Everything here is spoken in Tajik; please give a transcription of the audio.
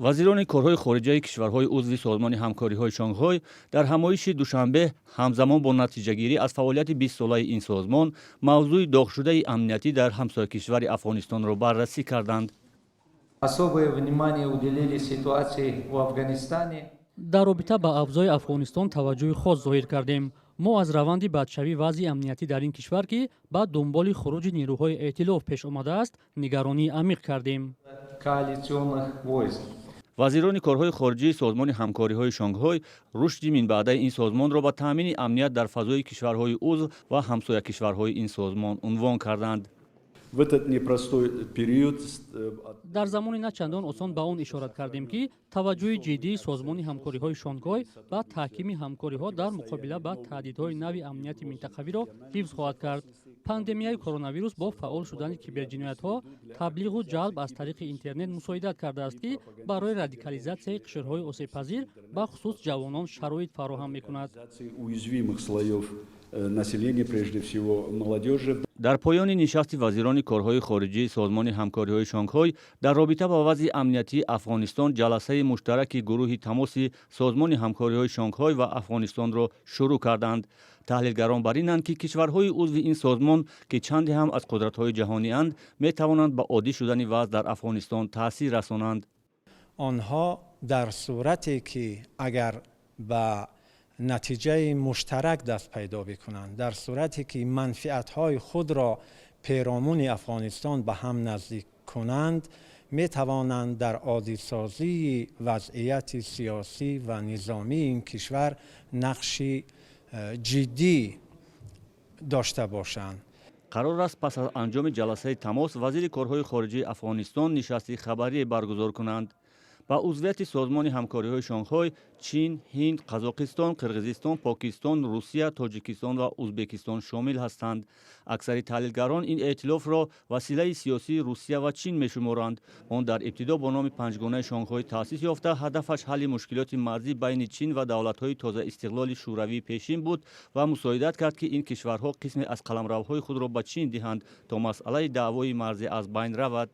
Вазирони корҳои хориҷаи кишварҳои узви Созмони ҳамкориҳои Шонгҳой дар ҳамоиши Душанбе, ҳамзамон бо натиҷагирӣ аз фаъолияти 20-солаи ин созмон, мавзӯи доғшудаи амниятӣ дар ҳамсоякишвари Афғонистонро баррасӣ карданд. Особое внимание уделили ситуации в Афганистане. Дар робита ба авзои Афғонистон таваҷҷӯҳи хос зоҳир кардем. Мо аз раванди бадшавии вазъи амниятӣ дар ин кишвар, ки ба дунболи хуруҷи нерӯҳои эътилоф пеш омадааст, нигаронии амиқ кардем. Коалиционных войск. Вазирони корҳои хориҷии Созмони ҳамкориҳои Шонгҳой рушди минбаъдаи ин созмонро ба таъмини амният дар фазои кишварҳои узв ва ҳамсоякишварҳои ин созмон унвон карданд. В этот непростой период Дар замони на чандон осон ба он ишорат кардем, ки таваҷҷӯҳи ҷиддии Созмони ҳамкориҳои Шонгҳой ба таҳкими ҳамкориҳо дар муқобила ба таҳдидҳои нави амнияти минтақавиро ҳифз хоҳад кард. Пандемияи коронавирус бо фаъол шудани киберҷиноятҳо, таблиғу ҷалб аз тариқи интернет мусоидат кардааст, ки барои радикализатсияи қишрҳои осебпазир, бахусус ҷавонон, шароит фароҳам мекунад. Уязвимых слоев населения, прежде всего молодежи. Дар поёни нишасти вазирони корҳои хориҷии Созмони ҳамкориҳои Шонгҳой дар робита ба вазъи амниятии Афғонистон ҷаласаи муштараки гурӯҳи тамоси Созмони ҳамкориҳои Шонгҳой ва Афғонистонро шурӯъ карданд. Таҳлилгарон бар инанд, ки кишварҳои узви ин созмон, ки чанде ҳам аз қудратҳои ҷаҳонианд, метавонанд ба оддӣ шудани вазъ дар Афғонистон таъсир расонанд. Онҳо дар сурате ки агар ба натиҷаи муштарак даст пайдо бикунанд, дар сурате ки манфиатҳои худро перомуни Афғонистон ба ҳам наздик кунанд, метавонанд дар оддисозии вазъияти сиёсӣ ва низомии ин кишвар нақши ҷиддӣ дошта бошанд. Қарор аст, пас аз анҷоми ҷаласаи тамос вазири корҳои хориҷии Афғонистон нишасти хабарие баргузор кунанд. Ба узвияти Созмони ҳамкориҳои Шонгҳой Чин, Ҳинд, Қазоқистон, Қирғизистон, Покистон, Русия, Тоҷикистон ва Узбекистон шомил ҳастанд. Аксари таҳлилгарон ин эътилофро василаи сиёсии Русия ва Чин мешуморанд. Он дар ибтидо бо номи Панҷгонаи Шонгҳой таъсис ёфта, ҳадафаш ҳалли мушкилоти марзӣ байни Чин ва давлатҳои тозаистиқлоли Шӯравии пешин буд ва мусоидат кард, ки ин кишварҳо қисме аз қаламравҳои худро ба Чин диҳанд, то масъалаи даъвои марзӣ аз байн равад.